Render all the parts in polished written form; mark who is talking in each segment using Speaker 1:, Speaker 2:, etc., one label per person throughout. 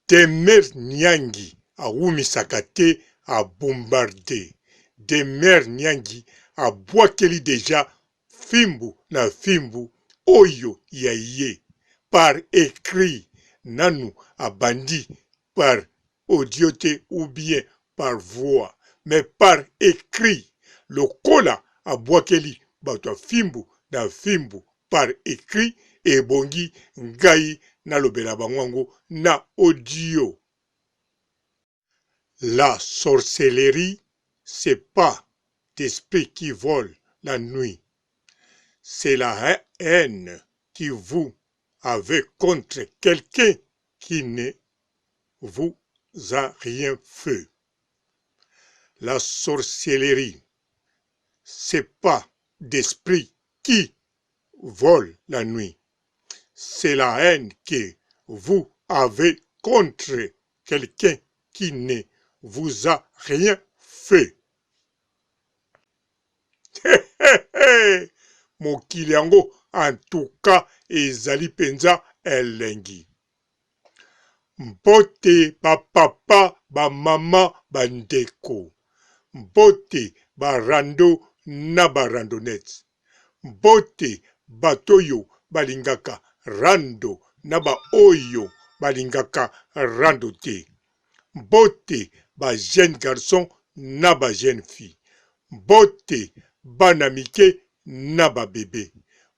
Speaker 1: Demeure Niangi awumisaka te a bombarde Demeure Niangi abwakeli dejà fimbu na fimbu oyo ya ye par ecrit nanu abandi par audio te ou bien par voix mais par ecrit lokola abwakeli batu ya fimbu na fimbu par ecrit ebongi ngai nalobela bango yango na audio. La sorcellerie c'est pas d'esprit qui vole la nuit c'est la haine qui vous avez contre quelqu'un qui ne vous a rien fait. La sorcellerie c'est pas d'esprit qui vole la nuit c'est la haine que vous avez contre quelqu'un qui ne vous a rien fait. Mokili yango en tout cas ezali penza elengi. Mbote ba papa, ba mama, ba ndeko. Mbote ba rando na ba randonnettes. Mbote bato oyo balingaka rando na ba oyo balingaka rando te. Mbote ba jeunes garçons na ba jeunes filles. Mbote bana mike na ba bebe.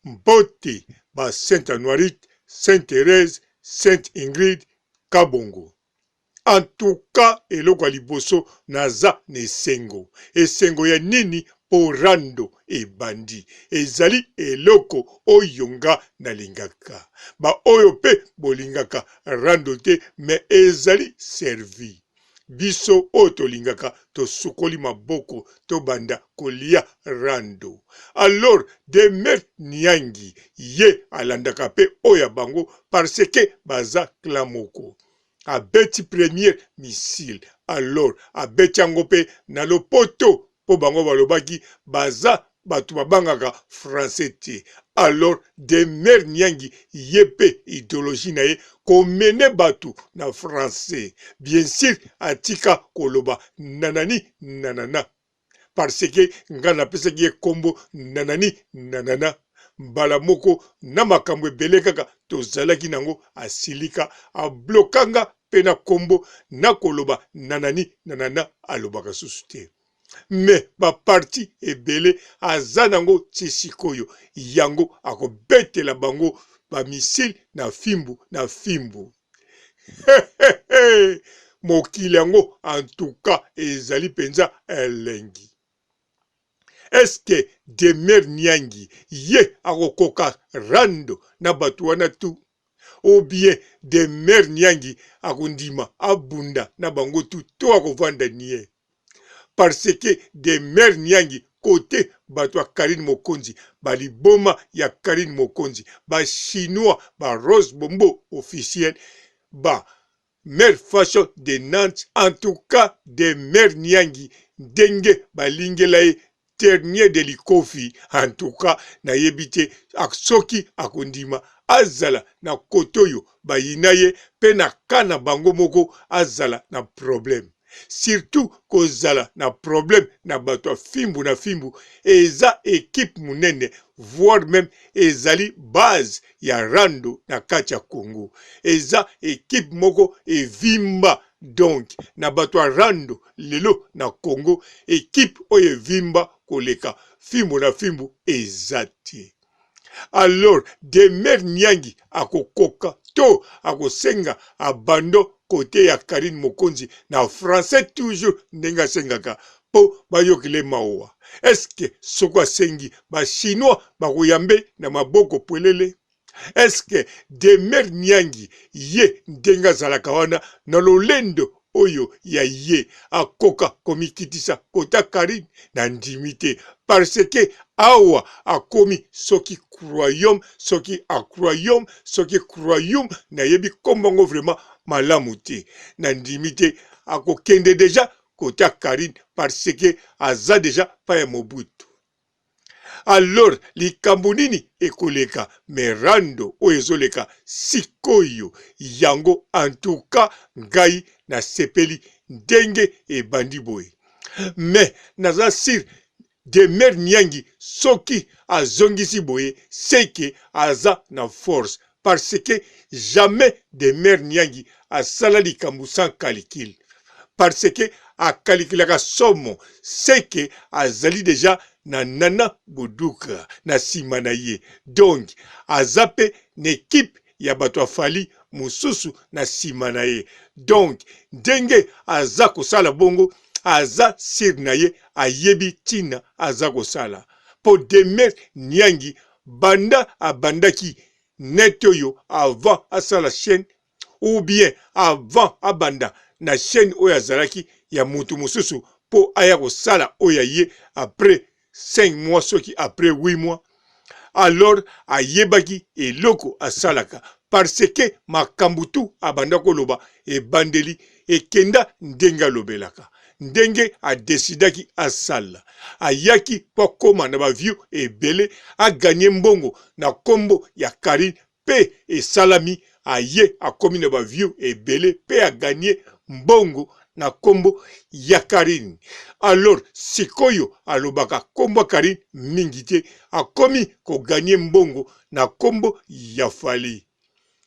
Speaker 1: Mbote ba Saint Anuarite, Saint Therèse, Sainte Ingrid, Kabongo. En tout cas eloko ya liboso naza na esengo. Esengo ya nini po rando ebandi. Ezali eloko oyo nga nalingaka. Ba oyo pe bolingaka rando te mais ezali servi. Biso oyo tolingaka tosukoli maboko tobanda kolia rando. Alors Demeure Niangi ye alandaka pe oyo ya bango parce que baza clan moko. Abeti premier missile alors abeti yango pe na lopoto po bango balobaki baza batu babangaka français te alors Demeure Niangi ye pe ideologie na ye ko mener batu na français bien sur atika koloba nanani nanana parce que nga napesaki ye kombo nanani nanana mbala moko na makambo ebele kaka tozalaki nango asilika abloka nga pe na kombo na koloba nanani nanana alobaka susu te mais ba parti ebele aza nango ti sikoyo yango akobetela bango ba missile na fimbu na fimbu. Mokili yango en tout cas ezali penza elengi. Est-ce que Demeure Niangi ye akokoka rando na batu wana tout? Ou bien Demeure Niangi akondima abunda na bango tout to akovanda nie? Parce que Demeure Niangi cote batu ya Carine Mokonzi ba liboma ya Carine Mokonzi ba chinois ba Rose Bombo officiel ba Mère Fashion de Nantes en tout cas Demeure Niangi ndenge balingela ye Dernier de likofi en tout cas nayebi te soki akondima azala na cote oyo bayina ye pe na cas na bango moko azala na problème surtout kozala na problème na bato ya fimbu na fimbu eza equipe munene voir meme ezali base ya rando na kati ya Congo eza equipe moko evimba Donc na bato ya rando lelo na Congo equipe oyo evimba koleka fimbu na fimbu eza te. Alors Demeure Niangi akokoka to akosenga abandon cote ya Carine Mokonzi na français toujours ndenge asengaka po bayokela ye mawa. Est-ce que soko asengi ba chinois bakoyambe na maboko pwelele? Est ce que Demeure Niangi ye ndenge azalaka wana na lolendo oyo ya ye akoka komikitisa kota Carine? Na ndimi te parce que awa akomi soki croyaume soki acroyaume soki croyaume nayebi kombo yango vraiment malamu te na ndimi te akokende dejà kota Carine parce que aza dejà pa ya Mobutu. Alors likambo nini ekoleka mais rando oyo ezoleka sikoyo yango en tout cas ngai nasepeli ndenge ebandi boye mais naza sur Demeure Niangi soki azongisi boye seke aza na force parce que jamais Demeure Niangi asala likambo sans calcul parce que akalikilaka somo seke azali deja na Nana Boduka na sima na ye donc aza pe na equipe ya bato ya Fally mosusu na sima na ye donc ndenge aza kosala bongo aza sur na ye ayebi tina aza kosala po Demeure Niangi banda abandaki net oyo avant asala chaine ou bien avant abanda na chaine oyo azalaki ya mutu mosusu po aya kosala oyo ya ye après 5 mois soki après 8 mois alors ayebaki eloko asalaka parce que makambo tu abanda koloba ebandeli ekenda ndenge alobelaka ndenge adesidaki asala ayaki mpo akoma na baview ebele aganye mbongo na nkombo ya Carine pe esalami aye akomi na ba view ebele pe a gagne mbongo na kombo ya Carine alors sikoyo alobaka kombo ya Carine mingi te akomi ko gagne mbongo na kombo ya Fally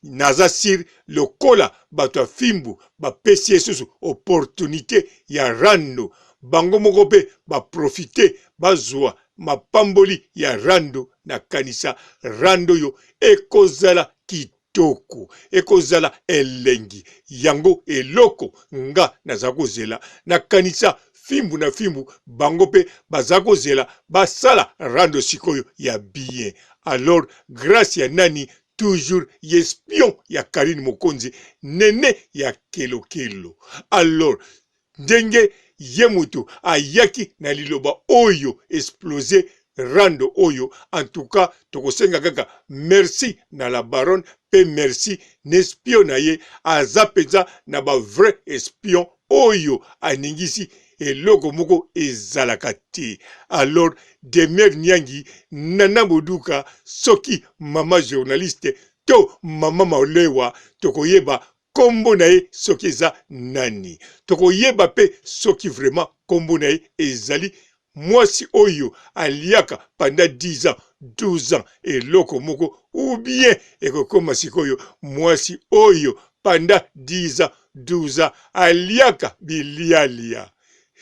Speaker 1: naza sur lokola bato ya fimbu bapesi ye susu opportunite ya rando bango moko pe ba profite bazua mapamboli ya rando na kanisa rando oyo ekozala kitoko ekozala elengi yango eloko nga naza kozela na kanisa fimbu na fimbu bango pe baza kozela basala rando sikoyo ya bien alors grace ya nani toujours espion ya Carine Mokonzi nene ya kelokelo alors Ndenge ye mutu ayaki na liloba oyo explose rando oyo en tout cas tokosenga kaka merci na la baronne pe merci n'espion na ye aza penza na ba vrai espion oyo aningisi eloko moko ezalaka te alors Demeure Niangi Nana Boduka soki mama journaliste to mama Malewa tokoyeba kombo na ye soki eza nani tokoyeba pe soki vraiment kombo na ye ezali mwasi oyo aliaka pendant 10 ans 12 ans eloko moko ou bien ekokoma sikoyo mwasi oyo pendant 10 ans 12 ans aliaka bilialia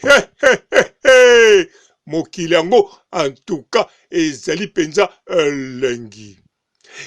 Speaker 1: hehehehe mokili yango en tout cas ezali penza elengi.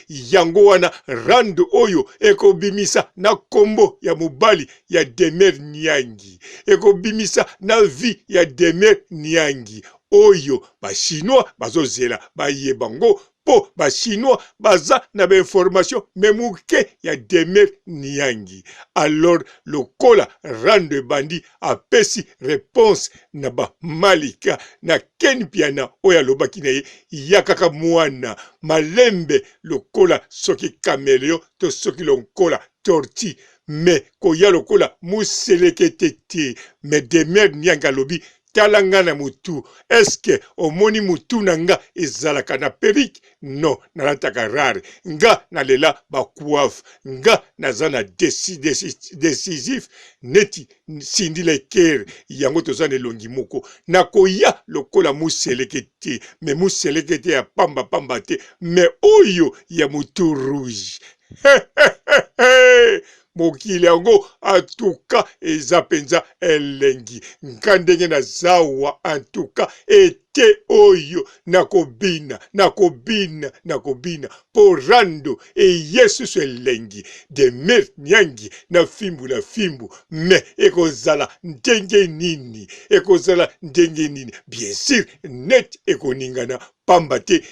Speaker 1: Yango wana rando oyo ekobimisa na kombo ya mobali ya Demeure Niangi, ekobimisa na vie ya Demeure Niangi oyo ba chinois bazozela bayeba ngo po ba chinois baza na ba information me muke ya Demeure Niangi. Alors lokola rando ebandi apesi reponse na ba Malika na Ken Mpiana oyo alobaki na ye yakaka mwana malembe lokola soki cameleon to soki lonkola tortue mais koya lokola muselekete te mais Demeure Nianga alobi tala nga na mutu est ce que omoni mutu na nga ezalaka na perruque non nalataka rare nga nalela ba coiffe nga naza na decisif neti Cindy le Cœur yango toza na elongi moko nakoya lokola museleke te mais museleke te ya pamba pamba te mais oyo ya mutu rouge mokili yango antuka eza mpenza elengi nga ndenge nazawa antuka ete oyo nakobina nakobina nakobina mpo rando eye susu elengi demir niangi na fimbu na fimbu me ekozala ndenge nini ekozala ndenge nini bien sur net ekoningana pamba te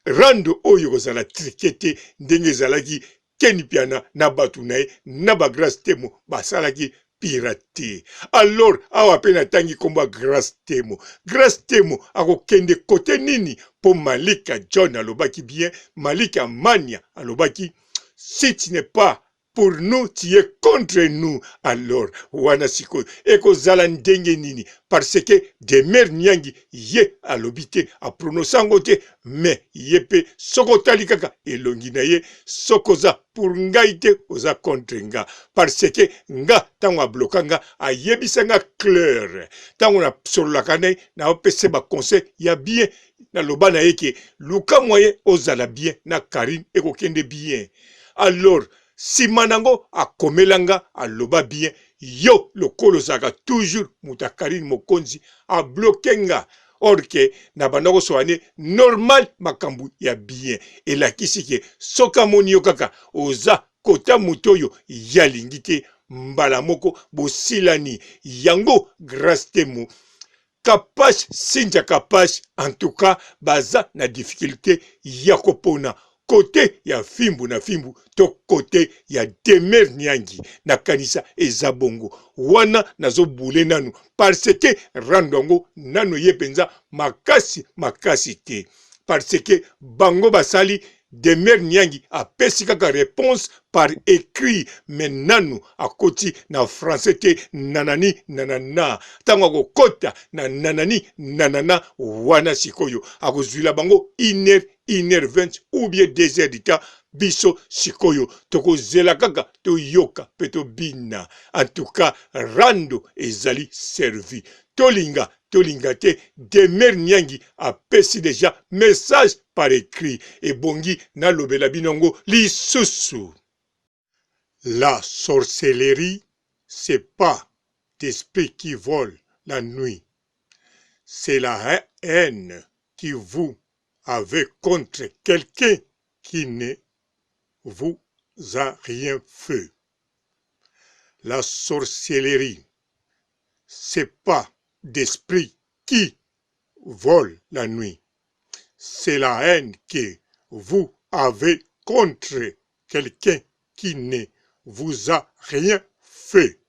Speaker 1: rando oyo ekozala trike te ndenge ezalaki Ken Mpiana na batu na ye na ba Grace Temo basalaki pirate. Alors awa pe natangi kombo ya Grace Temo. Grace Temo akokende kote nini? Po Malika John alobaki bien, Malika Mania alobaki si tu n'es pas. pour nous tu es contre nous alors wana sikoyo ekozala ndenge nini parce que demer niangi ye alobi te aprononce yango te mais ye mpe soki otali kaka elongi na ye soki oza pour ngai te oza contre nga parce que nga ntango abloka nga ayebisa nga claire ntango nasololaka na ye naopesa baconseil ya bien naloba na ye ke luka moyen ozala bien na Carine ekokende bien alors sima nango akomela nga aloba bien yo lokola ozalaka toujours moto ya Carine Mokonzi abloke nga or ke na banda kosola ne normal makambo ya bien elakisi ke soki amoni yo kaka oza kota moto oyo ye alingi te mbala moko bosilani yango Grace Temo Kapash Cynthia Kapash en tout cas baza na difficulte ya kopona cote ya fimbu na fimbu to cote ya demeure niangi nakanisa eza bongo wana nazo boule nanu parce que rando yango nanu eye penza makasi makasi te parce que bango basali Demeure Niangi apesi kaka reponse par ecrit mais nanu akoti na français te nanani nanana tango akokota na nanani nanana wana sikoyo akozuila bango une heure une heure 20 ou bien deux heures du temps biso sikoyo tokozela kaka toyoka pe tobina en tout cas rando ezali servi tolinga tolinga te demeure niangi apesi deja message par ecrit ebongi nalobela bino yango lisusu. La sorcellerie c'est pas d'esprit qui vole la nuit c'est la haine qui vous avez contre quelqu'un qui ne vous a rien fait la sorcellerie c'est pas d'esprit qui vole la nuit c'est la haine que vous avez contre quelqu'un qui ne vous a rien fait.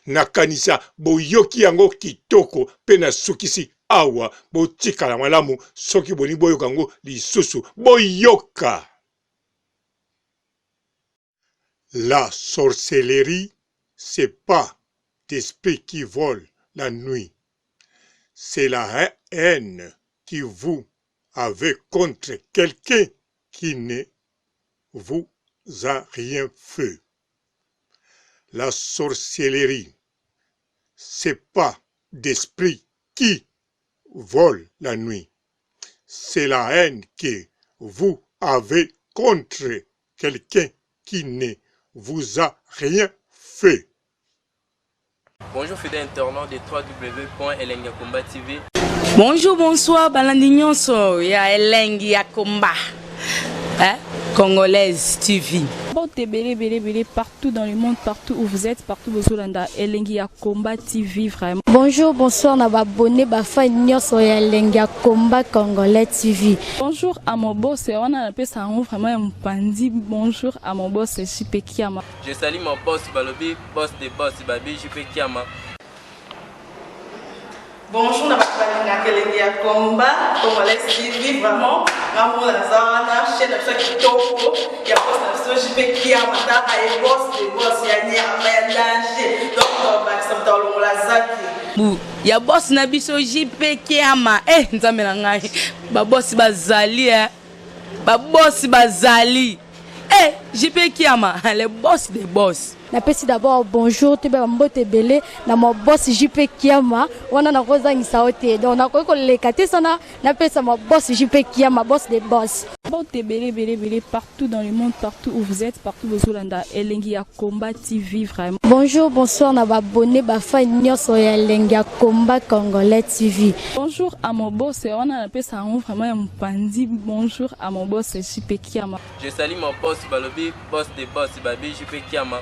Speaker 1: Nakanisa boyoki yango kitoko mpe nasukisi awa. Botikala malamu, soki bolingi boyoka yango lisusu, boyoka. La sorcellerie c'est pas d'esprit qui vole la nuit c'est la haine qui vous avez contre quelqu'un qui ne vous a rien fait la sorcellerie c'est pas d'esprit qui vole la nuit c'est la haine que vous avez contre quelqu'un qui ne vous a rien fait.
Speaker 2: Bonjour fidèles internautes de www.elengiyakomba TV.
Speaker 3: Bonjour, bonsoir, balandi nyonso ya elengi ya combat. Hein? Congolaise TV.
Speaker 4: Mbote ebele ebele ebele partout dans le monde, partout où vous êtes, partout bozolanda elengi ya combat TV vraiment.
Speaker 5: Bonjour, bonsoir na ba abonné ba fan nyonso ya elengi ya combat congolais TV.
Speaker 4: Bonjour à mon boss, wana napesa yango vraiment ya mopanzi. Bonjour à mon boss JP Kiama.
Speaker 2: Je salue mon boss balobi boss de boss babi JP Kiama.
Speaker 6: Bonjour na bato balingaka elengi ya combat congolais TV vraiment nga moko naza wana chaîne na biso ya kitoko ya boss na biso JP Kiama tala ye boss de boss ya nyama ya danger donc tobakisa moto alongola zaki
Speaker 3: bu ya boss na biso JP Kiama eh nzambe na ngai ba boss bazali eh ba boss bazali eh JP Kiama le boss de boss
Speaker 5: Napesi d'abord bonjour toyeba ba mbote ebele na ma boss JP Kiama wana nakozangisa yo te donc nakoki koleka te sana napesa ma boss JP Kiama boss de boss.
Speaker 4: Mbote ebele ebele ebele partout dans le monde partout où vous êtes partout bozolanda elengi ya combat TV vraiment.
Speaker 5: Bonjour bonsoir na ba abonné ba fan nyonso ya elengi ya combat congolais TV.
Speaker 4: Bonjour à mon boss wana napesa yango vraiment ya mopanzi bonjour à mon boss JP Kiama.
Speaker 2: Je salue mon boss balobi boss de boss babi JP Kiama.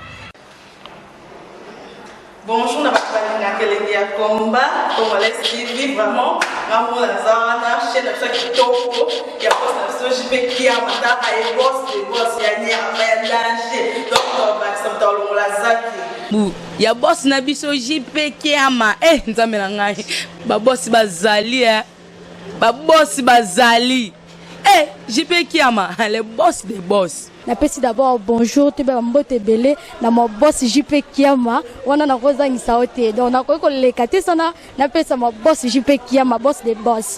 Speaker 6: Bonjour na bato balingaka elengi ya combat congolais TV vraiment nga moko naza wana chaîne na biso ya kitoko ya boss na biso JP Kiama tala ye boss de boss ya nyama ya danger donc tobakisa moto alongola zaki
Speaker 3: bu ya boss na biso JP Kiama eh nzambe na ngai ba boss bazali eh ba boss bazali. Eh, JP Kiama, le boss des boss.
Speaker 5: Napesi d'abord bonjour, toyeba bambote ebele na ma boss JP Kiama. Wana nakozangisa yo te, donc nakoki koleka te sana napesa ma boss JP Kiama, boss de boss.